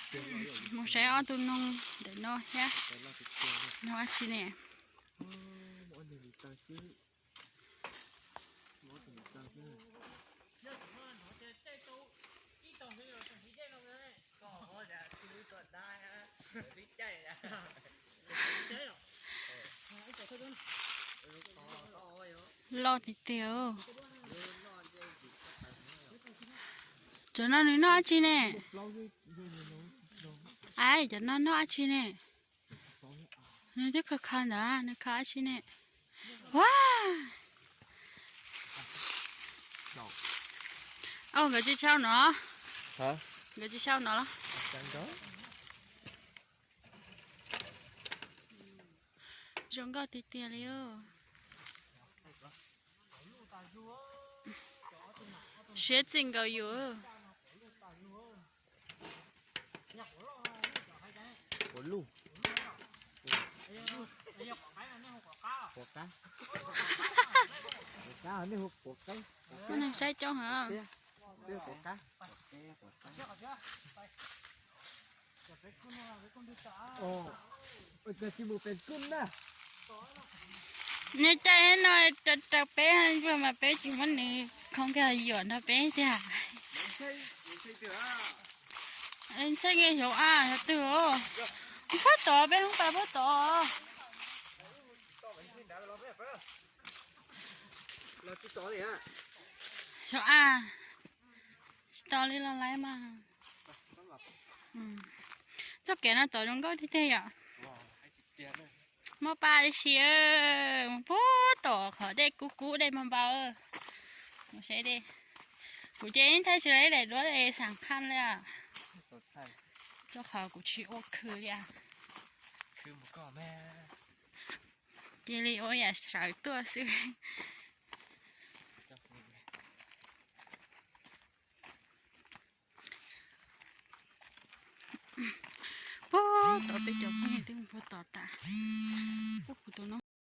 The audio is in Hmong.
Mus saib ob tug noog ntawm no thiab. Noog dab tsi ne? Loj tiag tiag. Cov no nws noj dab tsi ne? Ai, cov no noj dab tsi ne? Nws twb khaws khaws ntawd, nws khaws dab tsi ne? Ua, nkawd tsis sau no, nkawd tsis sau no los? Zoo nkauj tiag tiag li. Siab txij nkaus yus. Quav luj. Quav qab. Quav qab, nej hu quav qab. Koj neeg saib coob heev. Quav qab. Nws caij no raws peb mas peb tsis muab nws khoo kiag yuam nrog peb tiag. Ntshai nkees xyov a, xyov twg os. Puag tod, peb hoob pas puag tod. Xyov a, tsis tau li los laiv mas. Txoj kev no tod zoo nkauj tiag tiag yom. Muaj paj ib si, mus puag tom qhov dej kub kub dej npau npau. Mus saib dej. Kuv ces yeej thaij tsis tau ib daim duab es xam khaj li. Rau qhov kuv tsis ua khw li. Cia li ua yam sawv tuaj xwb. Puag tod peb cov phooj ywg twb mus puag tod tas. Ub, kuv tus no